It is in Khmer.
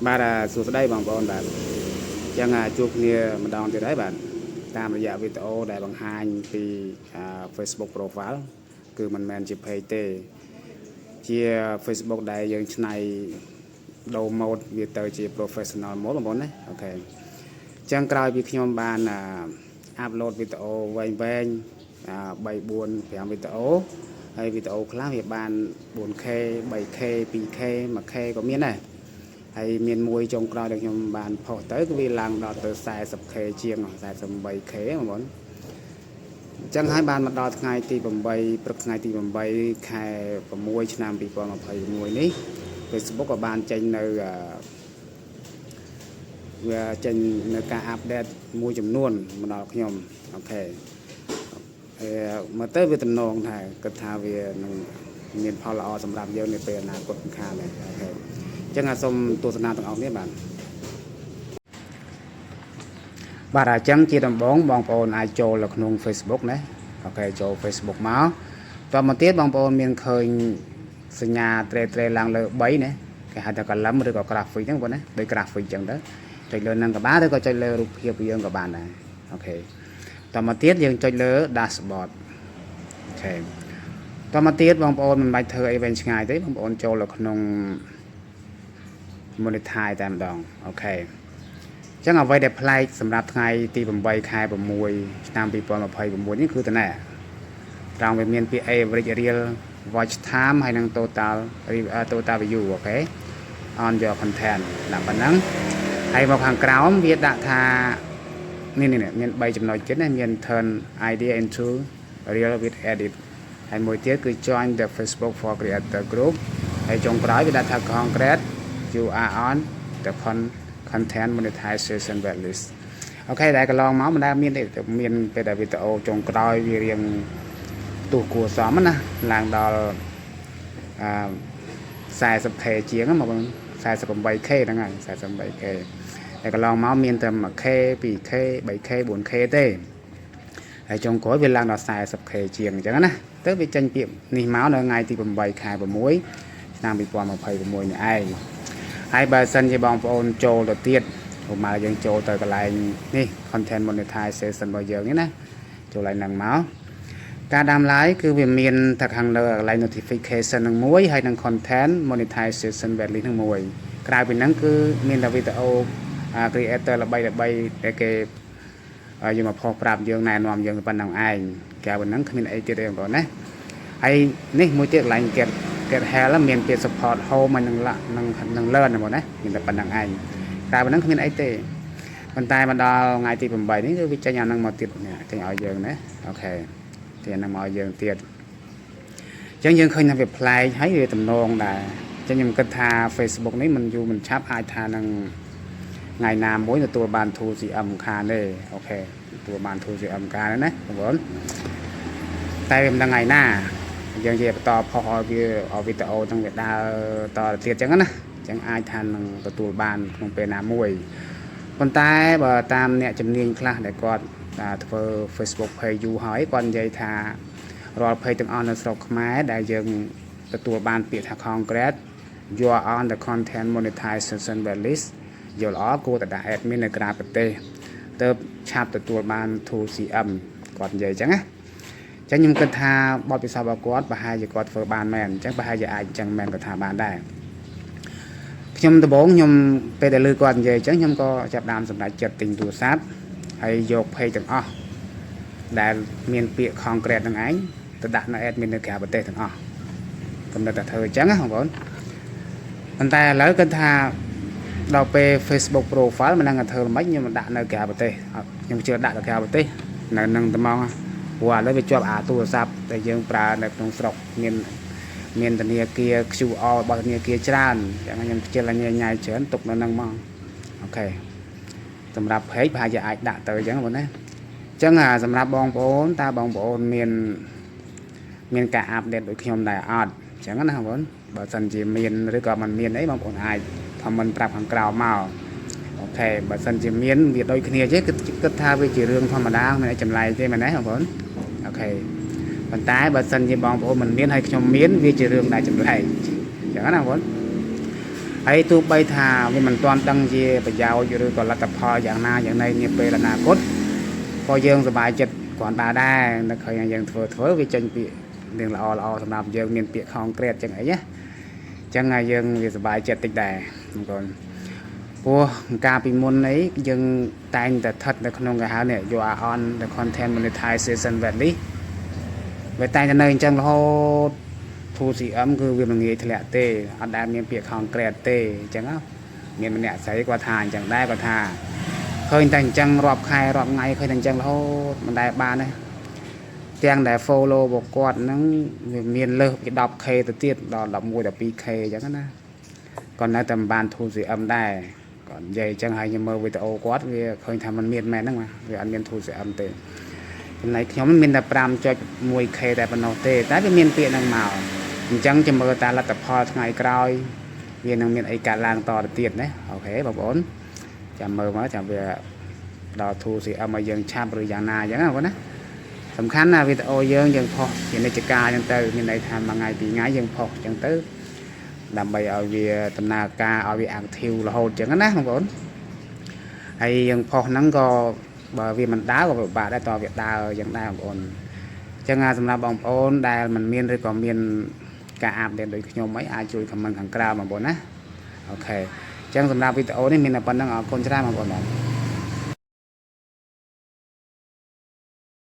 បាទសួស្តីបងប្អូនបាទអញ្ចឹងជួបគ្នាម្ដងទៀតហើយបាទតាមរយៈវីដេអូដែលបង្ហាញពីFacebook profile គឺមិនមែនជា page ទេជា Facebook ដែលយើងច្នៃដូរ mode វាទៅជា professional mode បងប្អូនណា OK អញ្ចឹងក្រោយពីខ្ញុំបាន upload វីដេអូវែងវែង3 4 5វីដេអូហើយវីដេអូខ្លះវាបាន 4K 3K 2K 1K ក៏មានដែរហើយមានមួយចុងក្រោយដែលខ្ញុំបានផុសទៅគឺវាឡើងដល់ទៅ 40K ជាង 48K បងប្អូនអញ្ចឹងហើយបានមកដល់ថ្ងៃទី8ព្រឹកថ្ងៃទី8ខែ6ឆ្នាំ2026នេះ Facebook ក៏បានចេញនៅវាចេញនៅការ update មួយចំនួនមកដល់ខ្ញុំ OK មើលទៅវាតំណងថាគិតថាវានឹងមានផលល្អសម្រាប់យើងនៅពេលអនាគតខាងនេះ OK អញ្ចឹងសូមទស្សនាទាំងអស់គ្នាបាទបាទអញ្ចឹងជាដំបូងបងប្អូនអាចចូលនៅក្នុង Facebook ណា OK ចូល Facebook មកតមកទៀតបងប្អូនមានឃើញសញ្ញាត្រេត្រេឡើងលើ3ណាគេហៅថា column ឬក៏ graphic ហ្នឹងបងណាដូច graphic អញ្ចឹងទៅចុចលើហ្នឹងក៏បានឬក៏ចុចលើរូបភាពយើងក៏បានដែរ OK តមកទៀតយើងចុចលើ dashboard OK តមកទៀតបងប្អូនមិនបាច់ធ្វើអីវែងឆ្ងាយទេបងប្អូនចូលនៅក្នុង monetize តែម្ដង OK អញ្ចឹងអ្វីដែលប្លែកសម្រាប់ថ្ងៃទី8ខែ6ឆ្នាំ2026នេះគឺតណែត្រង់វាមានពាក្យ average real watch time ហើយនិង total view OK on your content ដាក់ប៉ុណ្ណឹងហើយមកខាងក្រោមវាដាក់ថានេះនេះមាន3ចំណុចទៀតណាមាន turn idea into real with edit ហើយមួយទៀតគឺ join the Facebook for creator group ហើយចុងក្រោយវាដាក់ថា congrats, you are on the content monetization waitlist OK ដែលកន្លងមកមិនដែលមានទេតែមានពេលដែលវីដេអូចុងក្រោយវារៀងផ្ទុះគួរសមណាឡើងដល់អឺ 40K ជាងហ្នឹងមក 48K ហ្នឹងហើយ 48K តែកន្លងមកមានតែ 1K 2K 3K 4K ទេហើយចុងក្រោយវាឡើងដល់ 40K ជាងអញ្ចឹងណាទៅវាចេញពាក្យនេះមកនៅថ្ងៃទី8ខែ6ឆ្នាំ2026នេះឯងហើយបើសិនជាបងប្អូនចូលទៅទៀតឧបមាយើងចូលទៅកន្លែងនេះ content monetization របស់យើងនេះណាចូលឡើងហ្នឹងមកការដាំឡាយគឺវាមានតែខាងលើកន្លែង notification នឹងមួយហើយនឹង content monetization waitlist នឹងមួយក្រៅពីហ្នឹងគឺមានតែវីដេអូ creator ល្បីៗដែលគេយកមកផុសប្រាប់យើងណែនាំយើងប៉ុណ្ណឹងឯងក្រៅពីហ្នឹងគ្មានអីទៀតទេបងប្អូនណាហើយនេះមួយទៀតកន្លែង get help មានពាក្យ support home ហើយនឹងនឹងនឹង learn ណាបងណាមានតែប៉ុណ្ណឹងឯងក្រៅពីហ្នឹងគ្មានអីទេប៉ុន្តែមកដល់ថ្ងៃទី8នេះគឺវាចេញអាហ្នឹងមកទៀតចេញឲ្យយើងណា OK ទៀតហ្នឹងមកឲ្យយើងទៀតអញ្ចឹងយើងឃើញថាវាប្លែកហើយវាទំនងដែរអញ្ចឹងខ្ញុំគិតថា Facebook នេះមិនយូរមិនឆាប់អាចថានឹងថ្ងៃណាមួយទទួលបាន tool CM ខានទេ OK ទទួលបាន tool CM ខានណាបងប្អូនតែវាមិនដឹងថ្ងៃណាយើងជាបន្តផុសឲ្យវាឲ្យវីដេអូហ្នឹងវាដើរតទៅទៀតអញ្ចឹងណាអញ្ចឹងអាចថានឹងទទួលបានក្នុងពេលណាមួយប៉ុន្តែបើតាមអ្នកជំនាញខ្លះដែលគាត់ធ្វើ Facebook page យូរហើយគាត់និយាយថារាល់ page ទាំងអស់នៅស្រុកខ្មែរដែលយើងទទួលបានពាក្យថា congrats, you are on the content monetization waitlist យល់ល្អគួរតែដាក់ admin នៅក្រៅប្រទេសទៅឆាប់ទទួលបាន tool CM គាត់និយាយអញ្ចឹងណាអញ្ចឹងខ្ញុំគិតថាបទពិសោធន៍របស់គាត់ប្រហែលជាគាត់ធ្វើបានមែនអញ្ចឹងប្រហែលជាអាចអញ្ចឹងមែនក៏ថាបានដែរខ្ញុំដំបូងខ្ញុំពេលដែលឮគាត់និយាយអញ្ចឹងខ្ញុំក៏ចាប់ដើមសម្រេចចិត្តទិញទូរស័ព្ទហើយយក page ទាំងអស់ដែលមានពាក្យ congrats ហ្នឹងឯងទៅដាក់នៅ admin នៅក្រៅប្រទេសទាំងអស់កំណត់តែធ្វើអញ្ចឹងណាបងប្អូនប៉ុន្តែឥឡូវគិតថាដល់ពេល Facebook profile មិនដឹងថាធ្វើមិនខ្ញុំដាក់នៅក្រៅប្រទេសខ្ញុំជឿដាក់នៅក្រៅប្រទេសនៅនឹងត្មងព្រោះឥឡូវវាជាប់អាទូរស័ព្ទដែលយើងប្រើនៅក្នុងស្រុកមានមានធនាគារ QR របស់ធនាគារច្រើនអញ្ចឹងខ្ញុំខ្ជិលញ៉ៃញ៉ៃច្រើនទុកនៅនឹងមក OK សម្រាប់ page ប្រហែលជាអាចដាក់ទៅអញ្ចឹងបងណាអញ្ចឹងសម្រាប់បងប្អូនតើបងប្អូនមានមានការ update ដូចខ្ញុំដែរអត់អញ្ចឹងណាបងប្អូនបើសិនជាមានឬក៏មិនមានអីបងប្អូនអាច comment ប្រាប់ខាងក្រោមមក OK បើសិនជាមានវាដូចគ្នាទេគឺគិតថាវាជារឿងធម្មតាមិនចម្លែកទេមែនទេបងប្អូន OK ប៉ុន្តែបើសិនជាបងប្អូនមិនមានហើយខ្ញុំមានវាជារឿងដែលចម្លែកអញ្ចឹងណាបងប្អូន ហើយទោះបីថាវាមិនទាន់ដឹងជាប្រយោជន៍ឬក៏លទ្ធផលយ៉ាងណាយ៉ាងណីនាពេលអនាគតក៏យើងសប្បាយចិត្តគ្រាន់បើដែរនៅឃើញថាយើងធ្វើធ្វើវាចេញពាក្យរឿងល្អល្អសម្រាប់យើងមានពាក្យ concrete ចឹងអីណាចឹងហើយយើងវាសប្បាយចិត្តតិចដែរបងប្អូនព្រោះកាលពីមុនអីយើងតែងតែស្ថិតនៅក្នុងគេហៅនេះ you are on the content monetization waitlist វាតែងតែនៅអញ្ចឹងរហូត 2CM គឺវាមិនងាយធ្លាក់ទេអត់ដែលមានពាក្យ concrete ទេអញ្ចឹងណាមានម្នាក់ស្រីគាត់ថាអញ្ចឹងដែរគាត់ថាឃើញតែអញ្ចឹងរាប់ខែរាប់ថ្ងៃឃើញតែអញ្ចឹងរហូតមិនដែលបានទេទាំងដែល follow របស់គាត់ហ្នឹងវាមានលើសពី 10K ទៅទៀតដល់11 12K អញ្ចឹងណាគាត់នៅតែមិនបាន 2CM ដែរគាត់និយាយអញ្ចឹងហើយខ្ញុំមើលវីដេអូគាត់វាឃើញថាมันមានមែនហ្នឹងណាវាអត់មាន 2CM ទេចំណែកខ្ញុំមានតែ 5.1K តែប៉ុណ្ណោះទេតែវាមានពាក្យហ្នឹងមកអញ្ចឹងចាំមើលតាលទ្ធផលថ្ងៃក្រោយវានឹងមានអីកើតឡើងតទៅទៀតណាOK បងប្អូនចាំមើលមកចាំវាដល់ 2CM ឲ្យយើងឆាប់ឬយ៉ាងណាអញ្ចឹងណាបងប្អូនណាសំខាន់ណាវីដេអូយើងយើងផុសជានិច្ចកាលអញ្ចឹងទៅមានន័យថាមួយថ្ងៃពីរថ្ងៃយើងផុសអញ្ចឹងទៅដើម្បីឲ្យវាដំណើរការឲ្យវា active រហូតអញ្ចឹងណាបងប្អូនហើយយើងផុសហ្នឹងក៏បើវាមិនដើរក៏ពិបាកដែរតើវាដើរអញ្ចឹងដែរបងប្អូនអញ្ចឹងសម្រាប់បងប្អូនដែលមិនមានឬក៏មានការ update ដូចខ្ញុំអីអាចជួយ comment ខាងក្រោមបងប្អូនណាOK អញ្ចឹងសម្រាប់វីដេអូនេះមានតែប៉ុណ្ណឹងអរគុណច្រើនបងប្អូនបាទ។